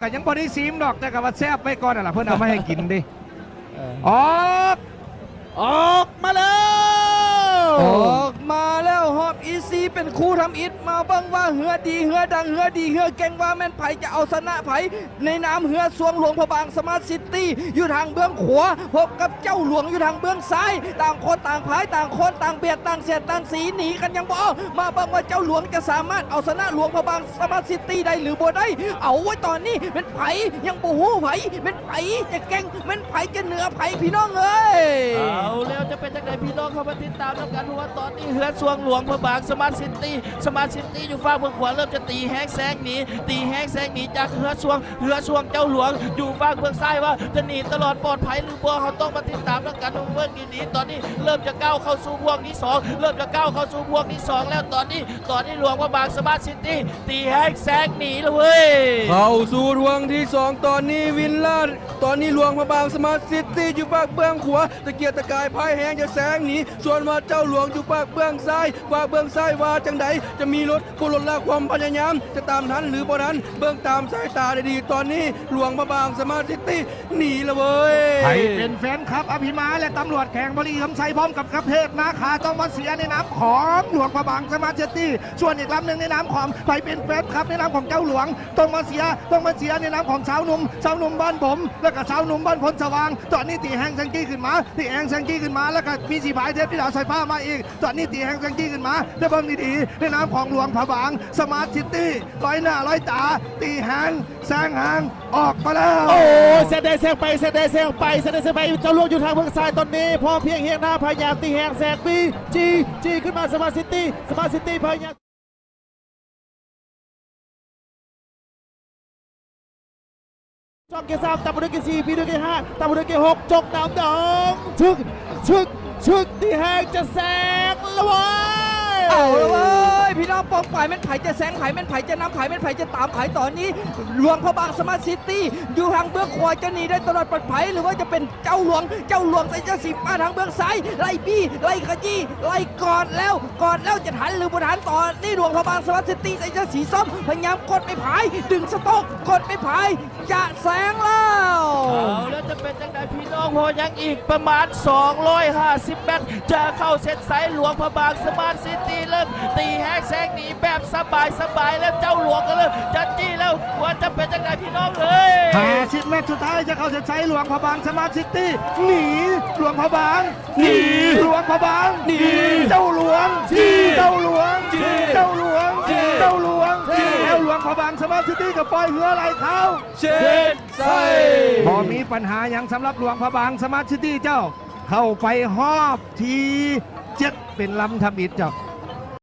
ກໍຍັງບໍ່ໄດ້ຊີມດອກ ແຕ່ກໍວ່າແຊບໄວ້ກ່ອນຫັ້ນລະ ເພິ່ນເອົາມາໃຫ້ກິນເດ້. ເອີ ອອກ ອອກມາແລ້ວ ອອກມາແລ້ວ ຮອບອີຊີເປັນຄູ່ທຳອິດ ມາເບິ່ງວ່າເຮືອດີ ເຮືອດັງ ເຮືອດີ ເຮືອເກັ່ງ ວ່າແມ່ນໃຜຈະເອົາຊະນະໃຜ ໃນນາມເຮືອຊ່ວງຫຼວງພະບາງສະມາດຊິຕີ ຢູ່ທາງເບື້ອງຂວາ ພົບກັບເຈົ້າຫຼວງຢູ່ທາງເບື້ອງຊ້າຍ ຕ່າງຄົນຕ່າງພາຍ ຕ່າງຄົນຕ່າງບຽດ ຕ່າງເສດຕ່າງສີ ໜີກັນຍັງບໍ່ອອກ ມາເບິ່ງວ່າເຈົ້າຫຼວງຈະສາມາດເອົາຊະນະຫຼວງພະບາງ ສະມາດຊິຕີໄດ້ຫຼືບໍ່ໄດ້? ເອົາເວີຍ ຕອນນີ້ແມ່ນໃຜ ຍັງບໍ່ຮູ້ໃຜ ແມ່ນໃຜຈະເກັ່ງ ແມ່ນໃຜຈະເໜືອໃຜ ພີ່ນ້ອງເອີຍ. ເອົາແລ້ວ ຈະເປັນຈັ່ງໃດ ພີ່ນ້ອງເຮົາມາຕິດຕາມນຳກັນ ເພາະວ່າຕອນນີ້ເຮືອຊ່ວງຫຼວງພະບາງສະມາດຊິຕີ ສະມາດຊິຕີຢູ່ຟາກເບື້ອງຂວາ ເລີ່ມຈະຕີແຮງແຊງໜີ ຕີແຮງແຊງໜີຈາກເຮືອຊ່ວງ ເຮືອຊ່ວງເຈົ້າຫຼວງ ຢູ່ຟາກເບື້ອງຊ້າຍ ວ່າຈະໜີຕະຫຼອດປອດໄພຫຼືບໍ່ ເຮົາຕ້ອງມາຕິດຕາມນຳກັນ ເບິ່ງດີໆ ຕອນນີ້ເລີ່ມຈະກ້າວເຂົ້າສູ່ພວງທີສອງ ເລີ່ມຈະກ້າວເຂົ້າສູ່ພວງທີສອງແລ້ວ ຕອນນີ້ ຕອນນີ້ຫຼວງພະບາງສະມາດຊິຕີ ຕີແຮງແຊງໜີແລ້ວເວີຍ. ເຂົ້າສູ່ພວງທີສອງ ຕອນນີ້ວິນລາ ຕອນນີ້ຫຼວງພະບາງສະມາດຊິຕີ ຢູ່ຟາກເບື້ອງຂວາ ຕະກຽກຕະກາຍພາຍແຮງຈະແຊງໜີ ສ່ວນວ່າເຈົ້າຫຼວງຢູ່ຟາກເບື້ອງຊ້າຍ ວ່າເບື້ອງຊ້າຍວ່າຈັ່ງໃດ ຈະມີລົດ ບໍ່ລົດລະຄວາມພະຍາຍາມ ຈະຕາມທັນຫຼືບໍ່ທັນ ເບິ່ງຕາມສາຍຕາດີໆ ຕອນນີ້ຫຼວງພະບາງສະມາດຊິຕີ ໜີລະເວີຍ. ໃຜເປັນແຟນຄລັບອະພິມາ ແລະ ຕຳຫຼວດແຂວງບໍລິອຸດົມໄຊ ພ້ອມກັບ ກັບເທບນາຄາ ຕ້ອງມາເຊຍໃນນາມຂອງຫຼວງພະບາງສະມາດຊິຕີ. ສ່ວນອີກລຳໜຶ່ງໃນນາມຂອງ ໃຜເປັນແຟນຄລັບໃນນາມຂອງເຈົ້າຫຼວງ ຕ້ອງມາເຊຍ ຕ້ອງມາເຊຍໃນນາມຂອງຊາວໜຸ່ມ ຊາວໜຸ່ມບ້ານບົມ ແລະກະຊາວໜຸ່ມບ້ານໂພນສະຫວ່າງ. ຕອນນີ້ຕີແຮງແຊງກີ້ຂຶ້ນມາ ຕີແຮງແຊງກີ້ຂຶ້ນມາ ແລະກະມີສີພາຍເທບທິດາສາຍຟ້າມາດີກ. ຕອນນີ້ຕີແຮງແຊງກີ້ຂຶ້ນມາ ແຕ່ເບິ່ງດີໆ ໃນນາມຂອງຫຼວງພະບາງສະມາດຊິຕີ ລອຍໜ້າລອຍຕາ ຕີແຮງ ແຊງຫາງອອກມາແລ້ວ. ໂອ້ ແຊງໄດ້ແຊງໄປ ແຊງໄດ້ແຊງໄປ ແຊງໄດ້ແຊງໄປ ເຈົ້າຫຼວງຢູ່ທາງເບື້ອງຊ້າຍ ຕອນນີ້ພໍພຽງຮຽງໜ້າ ພະຍາຍາມຕີແຮງແຊງບີ ຈີ ຈີຂຶ້ນມາ ສະມາດຊິຕີ ສະມາດຊິຕີ ພະຍາຍາມ ຊ່ອງທີສາມ ຕາມມາດ້ວຍທີສີ່ ບີດ້ວຍທີຫ້າ ຕາມມາດ້ວຍທີຫົກ ຈົກນຳດອງ ຊຶກ ຊຶກ ຊຶກ ຕີແຮງຈະແຊງລະເວີຍ. ເອົາລະເວີຍ ພີ່ນ້ອງປ້ອງປາຍ ແມ່ນໃຜຈະແຊງໃຜ ແມ່ນໃຜຈະນຳໃຜ ແມ່ນໃຜຈະຕາມໃຜ. ຕອນນີ້ຫຼວງພະບາງສະມາດຊິຕີ ຢູ່ທາງເບື້ອງຂວາ ຈະໜີໄດ້ຕະຫຼອດປອດໄພ ຫຼືວ່າຈະເປັນເຈົ້າຫຼວງ ເຈົ້າຫຼວງໃສ່ເສື້ອສີຟ້າທາງເບື້ອງຊ້າຍ ໄລ່ບີ ໄລ່ຂະຢີ້ ໄລ່ກອດແລ້ວ ກອດແລ້ວຈະທັນຫຼືບໍ່ທັນ? ຕອນນີ້ຫຼວງພະບາງສະມາດຊິຕີໃສ່ເສື້ອສີສົ້ມ ພະຍາຍາມກົດໄມ້ພາຍ ດຶງສະໂຕກ ກົດໄມ້ພາຍ ຈະແຊງແລ້ວ. ເອົາແລ້ວ ຈະເປັນຈັ່ງໃດພີ່ນ້ອງ ເພາະຍັງອີກປະມານສອງຮ້ອຍຫ້າສິບແມັດ ຈະເຂົ້າເສັ້ນໄຊ. ຫຼວງພະບາງສະມາດຊິຕີເລີ່ມຕີແຮງແຊງໜີແບບສະບາຍໆ ແລ້ວເຈົ້າຫຼວງກໍເລີ່ມຈະຈີ້ແລ້ວ ວ່າຈະເປັນຈັ່ງໃດພີ່ນ້ອງເອີຍ. ຫ້າສິບແມັດສຸດທ້າຍຈະເຂົ້າເສັ້ນໄຊ ຫຼວງພະບາງສະມາດຊິຕີໜີ ຫຼວງພະບາງໜີ ຫຼວງພະບາງໜີ ເຈົ້າຫຼວງຈີ້ ເຈົ້າຫຼວງຈີ້ ເຈົ້າຫຼວງຈີ້ ເຈົ້າຫຼວງຈີ້ ແລ້ວຫຼວງພະບາງສະມາດຊິຕີກໍປ່ອຍເຮືອໄຫຼເຂົ້າ ເສັ້ນໄຊ. ບໍ່ມີບັນຫາຫຍັງສຳລັບຫຼວງພະບາງສະມາດຊິຕີເຈົ້າ ເຂົ້າໄປຮອບທີເຈັດເປັນລຳທຳອິດເຈົ້າ.